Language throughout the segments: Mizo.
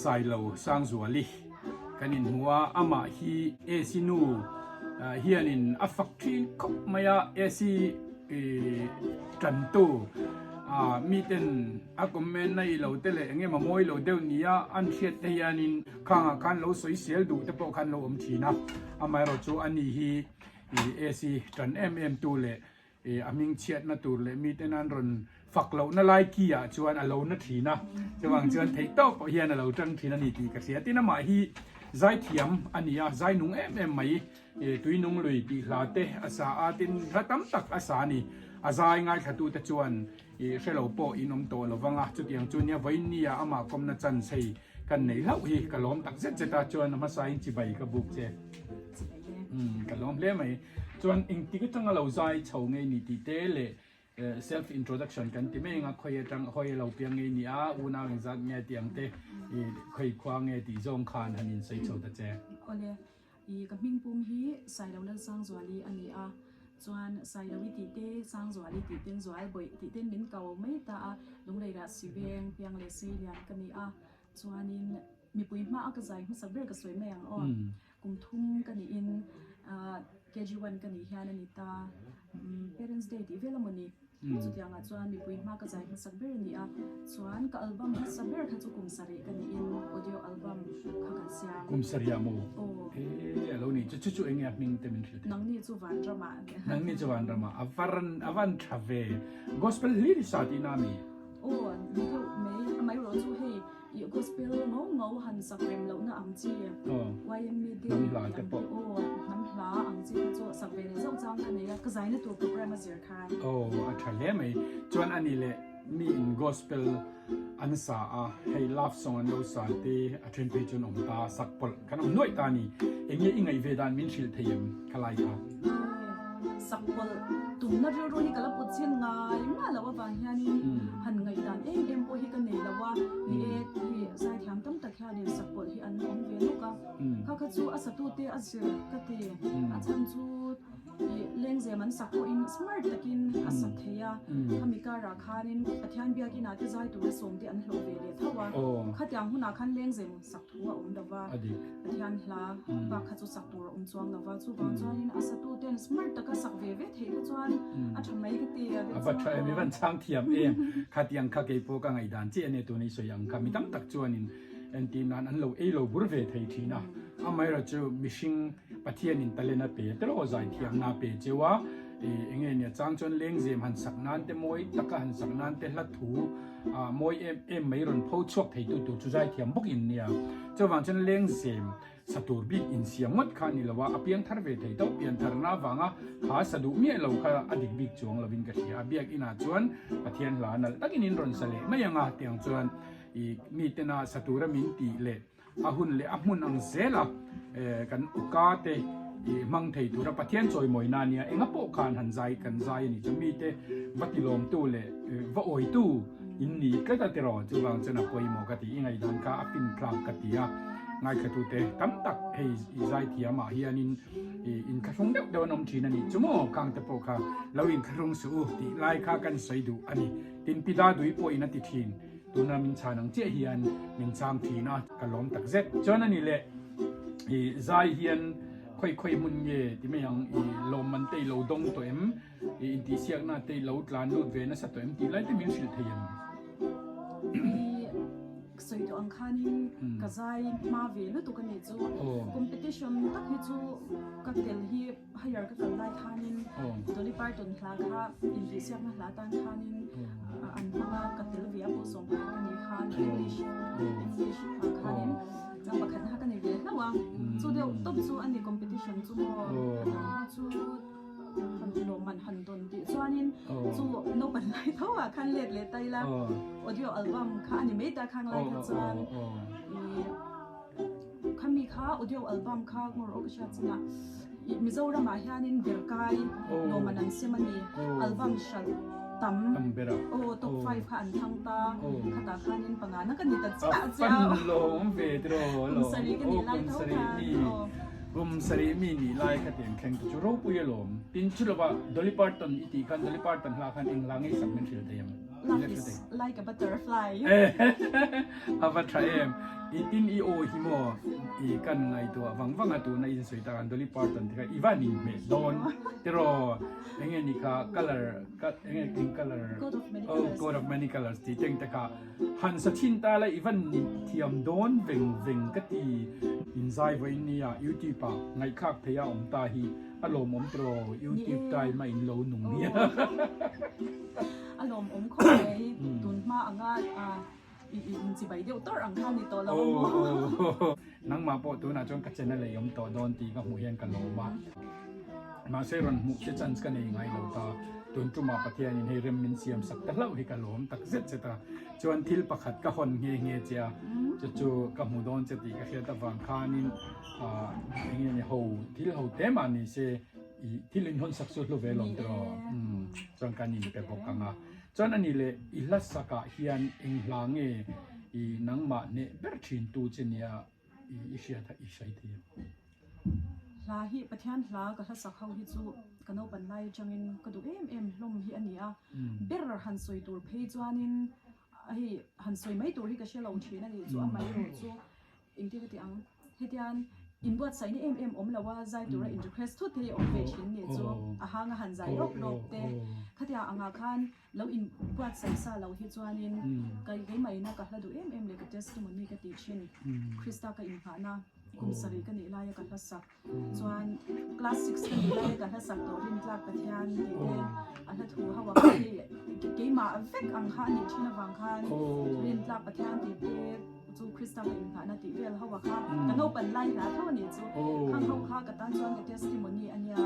Sailo Sangzuali kan inhmu a, amah hi AC nu hianin a fak thin khawp mai a, AC tantu miten a comment na i lo te leh eng emaw mawi lo deuh nia an hriat te hianin khangah khan lo sawi sel duh te pawh khan lo awm thin a, amaherawhchu ani hi AC tan em em tu leh A hming chhiatna tur leh miten an rawn fak lohna lai ki ah chuan a lo na thin a, chuvang chuan theih tawp pawh hian a lo tang thin a ni tih ka hria. Tin amah hi zaithiam a ni a, zai nung em em mai, tui nung lui tih hla te a sa a, tin hla tam tak a sa a ni. A zai ngaithlatute chuan hre lo pawh in awm tawh lo vang a, chutiang chu nia vawiin nia amah kawmna chance hei kan nei hlauh hi ka lawm tak zet zet a, chuan a hmasain chibai ka buk che. Ka lawm hle mai. Chuan engtik atanga lo zai chho ngei ni tih te leh self introduction kan ti mai anga khawi atang hawi a lo piang ngei ni a, unau engzat nge tih ang te khawi khua nge tih zawng khan han insawi chho ta che. Awle, i ka hming pum hi Sailo Lalsangzuali a ni a, chuan Sailovi tih te Sangzuali tih ten Zualbawih tih ten min ko mai ta a, Lungleirah Siveng, Piang leh Seilian ka ni a, chuanin mipui hmaa ka zai hmasa ber ka sawi mai ang aw. Kum thum ka niin KG one ka nih hian a ni ta. Parents day tih vel amawni. Chutiang ah chuan mipui hma ka zai hmasak ber a ni a. Chuan ka album hmasa ber kha chu kum sarih ka niin audio album kha kan siam. Kum sarih ah maw? Aw. E a lo ni. Chu chu enge a hming te min hrilh thei? Nangni chu Vanram ah a nia. Nangni chu Vanram ah. A var a van tha ve. Gospel hlir i sa tihna a mi? Aw ni deuh mai. Amaherawh chu hei I gospel ngo ngo han sak rem lohna ang chi YME day Hnam hla te pawh. Aw hnam hla ang chi kha chu sak ve leh zauh chang ka nei a, ka zaina tur program a zir khan. Aw a tha hle mai. Chuan ani leh mi in gospel an sa a, hei love song an lo sa te a then phei chuan awm ta sak pawlh kan awm nuaih ta a ni. Enge i ngaih ve dan min hrilh thei em khalai kha? Sak pawlh tumna rilru hi ka la put chhin ngai ngai loh avang hianin han ngaihdan em em pawh hi ka nei lo a, ni e hei zaithiam tam tak hianin sak pawlh hi an awm ve nawk a, kha kha chu a satute a zir ka ti, a chhan chu ih lengzem an sak pawhin smart takin a sak thei a, khami karah khanin Pathian biakinah te zai tura sawmte an hlawh ve leh tho a, khatiang hunah khan lengzem sak thu a awm lo va, Pathian hla bak kha chu sak tur a awm chuang lo va, chuvang chuanin a satu ten smart taka sak ve ve theih kha chuan a tha mai ka ti a. A va tha em, i van chhang thiam em, khatiang kha kei pawh ka ngaihdan chiah ania tuna i sawi ang kha, mi tam tak chuanin entir nan an lo ei lo bur ve thei thin a, amaherawhchu mihring Pathianin talent a pe telaw zaithiamna a pe cheu a, enge nia chang chuan lengzem han sak nan te mawi taka han sak nan te hla thu Ah mawi em em mai rawn pho chhuak thei tu tur chu zaithiam bawk in nia. Chuvang chuan lengzem sa tur bik insiam ngawt kha a ni lo a, a piang thar ve thei tawh pian tharna avanga kha sa duh miah lo kha a dik bik chuang lovin ka hria a. Biakinah chuan Pathian hla nalh takin in rawn sa leh mai ang a, tiang chuan ih mitena sa tura min tih leh A hun leh a hmun ang zela kan uka te hmang thei tura Pathian chawimawina ania enga pawh khan han zai kan zai a nih chuan mite va tilawmtu leh va awitu in ni tlat a tiraw chuvang chuan a pawimawh ka ti i ngaihdan kha a fin tlak ka ti a ngaithlatute tam tak hei i zaithiam ah hianin inthlahrung deuh deuh an awm thin a nih chu maw khang te pawh kha lo inthlahrung suh u tih lai kha kan sawi duh a ni tin pi Dadui pawhin a ti thin. Tuna min chhan ang chiah hian min chhang thin a, ka lawm tak zet. Chuan ani leh i zai hian khawi khawi hmun nge ti mai ang, i lawmman te i lo dawng tawh em, i intihsiakna te i lo tlan lut ve nasa tawh em tih lai te min hrilh thei em? I sawi tawh ang khanin ka zai hma ve lutuk a nih chu. Competition tak hi chu ka tel hi. Higher ka kal lai khanin Dolly Parton hla kha intihsiakna hla tan khanin an hmang a, ka tel ve a pawh sawmphai ka nih khan English English ah khanin pakhat kha ka ni ve hlauh a, chu deuh tawp chu a ni competition chu maw a dang hi chu han lawmman han dawn tih chuanin chu naupang lai tho ah khan let leh ta ila audio album kha a ni mai ta khang lai kha chuan ih. Khami kha audio album kha ngawr awk hriat chungah ih Mizoram ah hianin Berkai lawm an an sem a ni. Album hralh tam aw top 5 kha an thang ta. Khatah khanin pangana ka ni ta chiah chiah. Pan lawm ve tiraw Kum sarih ka nih lai tho khan aw. Kum sarih mi nih lai kha tiang thleng te chu ropui alawm. Tin chu lova Dolly Parton i tih khan Dolly Parton hla khan eng hla ngei sak min hrilh thei ang. Love is like a butterfly. A va tha em. I tin i aw hi maw i kan ngaihtuah vang vang a tuna in sawi tak ang Dolly Parton te kha i van inhmeh dawn tiraw enge ni kha colour enge eng colour oh coat of many colours tih teng te kha han sa thin ta la i van thiam dawn veng veng ka ti. Inzai vawiin nia YouTube ah ngaihthlak theih a awm ta hi A lawmawm tiraw YouTube time a in lo nung hi. A lawmawm khawp mai tun hma anga i in chibai deuh tawrh ang kha ni tawh lo ang maw. Nangmah pawh tunah chuan ka channel ei awm tawh dawn tih ka hmuh hian ka lawm a. Mahse rawn hmuh che chance ka nei ngai lo ta. Tun tumah Pathianin hei rem min siam sak ta hlauh hi ka lawm tak zet zet a. Chuan thil pakhat ka hawn nghe nghe che a, chu chu ka hmu dawn che tih ka hriat avang khanin ah eng nge ni ho thil ho te mah ni se ih thil in hawn sak chu hlu ve lawm tiraw umm chuan kan in pe bawk ang a. Chuan ani leh i hla sakah hian eng hla nge ih nangmah hneh ber thin tu che nia i hriat a i sawi thei em? Hla hi Pathian hla ka hla sak ho hi chu ka naupan lai atangin ka duh em em hlawm hi a ni a, ber han sawi tur phei chuanin hei han sawi mai tur hi ka hre lo thin a nih chu amaherawh chu engtin ka ti ang hetian inbuatsaihna em em awm lo a zai tura in request thut te hi awm ve thin nih chu a hang a han zai lawp lawp te khatiang angah khan Lo in buatsaih sa lo hi chuanin ka keimahina ka hla duh em em leh ka testimony ka tih thin Krista ka inghahna kum sarih ka nih laia ka hla sak chuan class six ka nih laia ka hla sak tawh rintlak Pathian tih te a hla thu ho ah khan hei keimah vek ang kha a nih thin avang khan rintlak Pathian tih te chu Krista ka inghahna tih vel ho ah kha ka naupan lai hla tho a nih chu khang ho kha ka tan chuan ka testimony a nia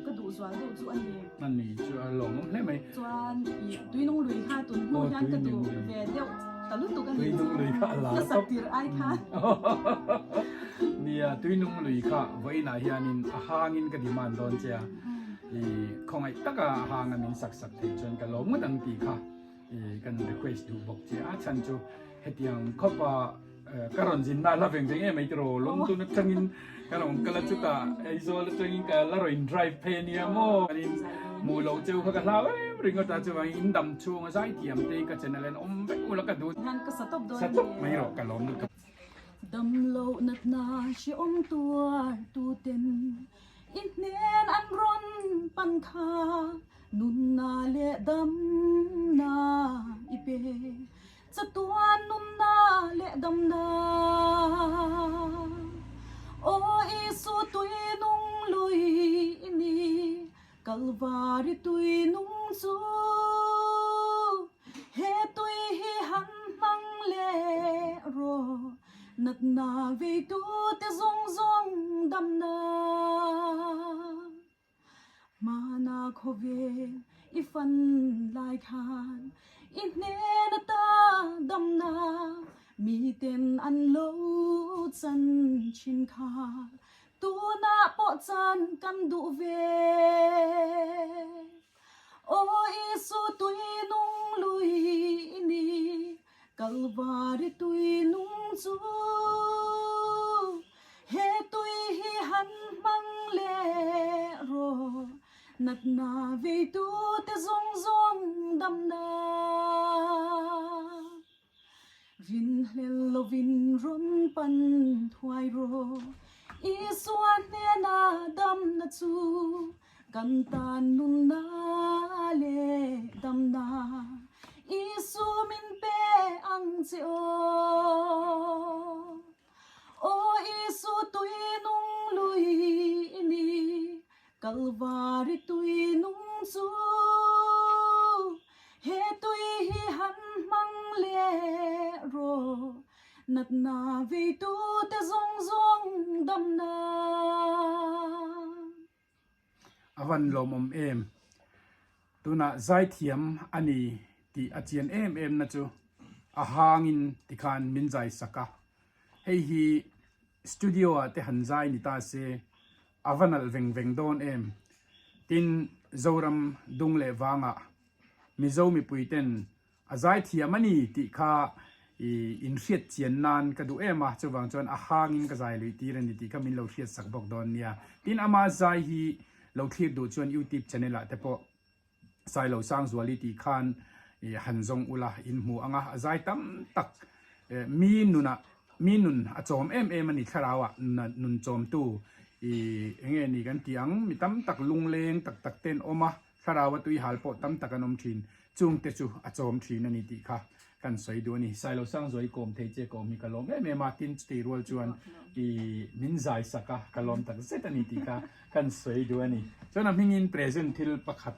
ka duh zual deuh chu a ni. A ni chu a lawmawm hle mai. Chuan i tuinung lui kha tun hnu hian ka duh ve deuh ta lutuk a ni. Tuinung lui kha a lar tawp. Hnasak tir ai khan. Nia tuinung lui kha vawiinah hianin a hangin ka demand dawn che a. I khawngaih taka a hanga min sak sak theih chuan ka lawm ngawt ang tih kha i kan request duh bawk che a. Chhan chu hetiang khawpa Ka rawn zin na la veng veng em mai tiraw London atangin ka rawn kal a chutah Aizawl atangin ka la rawn in drive phei ania maw anin hmuh loh cheu kha ka hlau em ringawt a chuvangin in dam chhung a zaithiam te ka channel hian awm vek ula ka duh Hian ka sa tawp dawn sa tawp mai rawh ka lawm lutuk. Dam loh natna hrehawm tuar tuten i hnen an rawn pan kha nunna leh damna i pe. Chatuan nunna leh damna. Aw Isu tui nung lui i ni, Kalvari tui nung chu. He tui hi han hmang leh rawh, Natna veitute zawng zawng damna. Hmana khawvel i fan lai khan i hnen ata damna miten an lo chan thin kha tunah pawh chan kan duh ve. Aw Isu tui nung lui i ni, Kalvari tui nung chu. He tui hi han hmang leh rawh, natna veitute zawng zawng damna. Rinhlel lovin rawn pan thuai rawh, Isua hnena damna chu kan tan nunna leh damna. Isu min pe ang che aw. Aw Isu tui nung lui i ni, Kalvari tui nung chu. He tui hi han hmang leh rawh, natna veitute zawng zawng damna. A van lawmawm em? Tunah zaithiam a ni tih a chian em em na chu a hangin tikhan min zai sak a. Hei hi studio ah te han zai ni ta se a va nalh veng veng dawn em? Tin, Zoram dung leh vangah Mizo mipui ten A zaithiam a ni tih kha i inhriat chian nan ka duh em a, chuvang chuan a hangin ka zai luih tir a ni tih kha min lo hriat sak bawk dawn nia. Tin, ama zai hi lo thlir duh chuan YouTube channel ah te pawh Sailo Sangzuali tih khan I han zawng ula in hmu ang a, a zai tam tak mi nunah mi nun a chawm em em a ni thlarau ah nun chawmtu i enge ni kan tih ang mi tam tak lungleng tak tak te an awm a, thlarau a tui hal pawh tam tak an awm thin chung te chu a chawm thin a ni tih kha kan sawi duh a ni. Sailo Sangzuai kawm thei che kawm hi ka lawm em em a, tin chutih rual chuan i min zai sak a ka lawm tak zet a ni tih kha kan sawi duh a ni. Chuan a hmingin present thil pakhat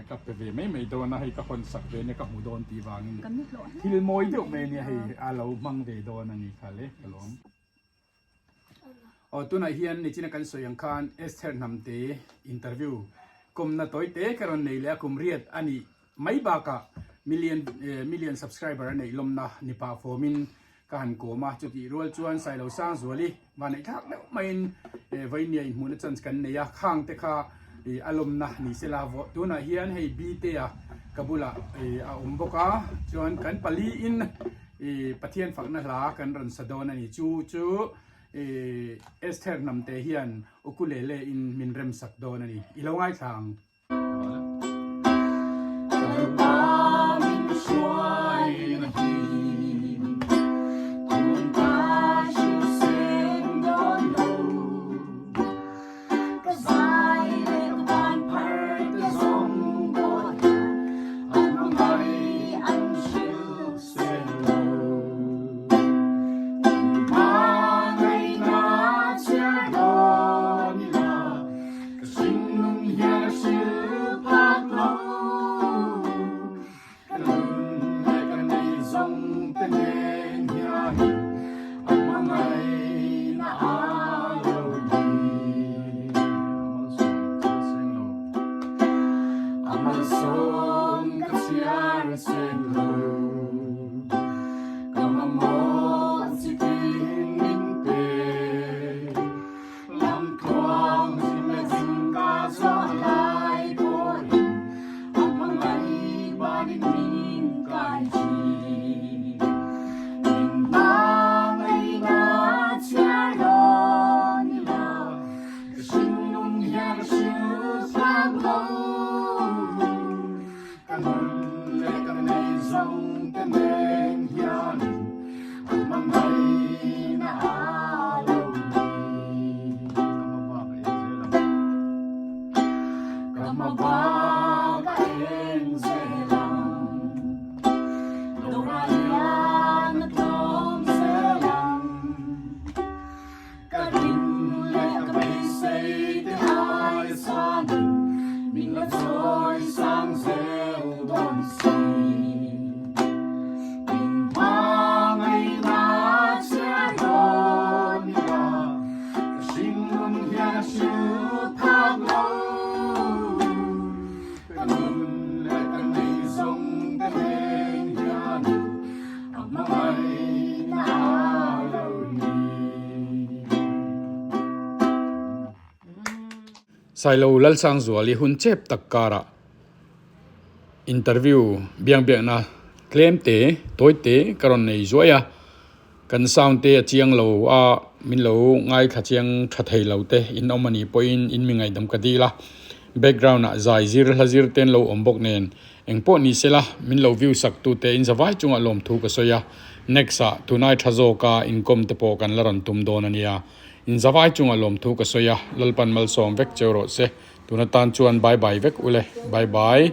Ka pe ve mai mai dawn a, hei ka hawn sak ve nia ka hmu dawn tih vangin thil mawi deuh mai ania hei a lo hmang ve dawn a ni kha le ka lawm. Aw tunah hian nichina kan sawi ang khan Esther Hnamte interview kawmna tawi te ka rawn nei leh a kum riat a nih mai bakah million million subscriber a neih lawmna ni pah fawmin Ka han kawm a, chutih rual chuan Sailo Sangzuali vanneih thlak deuh maiin Vainia inhmuhna chance kan nei a, khang te kha a lawmna ni se la vawh. Tunah hian hei Btea ka bulah a awm bawk a, chuan kan paliin Pathian fakna hla kan rawn sa dawn a ni. Chu chu Esther Hnamte hian ukulele in min remsak dawn a ni. I lo ngaithla ang. Ka hringnun hian a hril phak lo, ka nun leh ka nei zawng te nen hian a hmangaihna a lo ni. A malsawm ka chhiar seng lo, ka mamawh chitin min pe. Lamtluang zim leh zingka zawh lai pawhin a hmangaih banin min kai thin. Min hmangaihna chhiar dawn ila, ka hringnun hian a hril phak lo. Ka nun leh ka nei zawng te nen hian a hmangaihna a lo ni. Ka hma bak a eng zel ang. Dawrah hian a tlawm zel ang. Ka ring leh ka beisei te ai sanin min la chawi sang zel dawn si. Min hmangaihna chhiar dawn ila, ka hringnun hian a hril phak lo. Ka nun leh ka nei zawng te nen hian a hmangaihna a lo ni. Sailo Lalsangzuali hun chep tak karah interview biang biakna tlem te tawi te ka rawn nei zuai a, kan sound te a chiang lo a, min lo ngaithla chiang tha thei lo te in awm a nih pawhin in mi ngaihdam ka dil a, background ah zai zir hla zir te an lo awm bawk nen Eng pawh ni sela, min lo view sak tu te in zavai chungah lawmthu ka sawi a, next ah tunai tha zawka inkawm te pawh kan la rawn tum dawn a nia. In zavai chungah lawmthu ka sawi a, Lalpan malsawm vek cheu rawh se. Tuna tan chuan bye bye vek ule. Bye bye.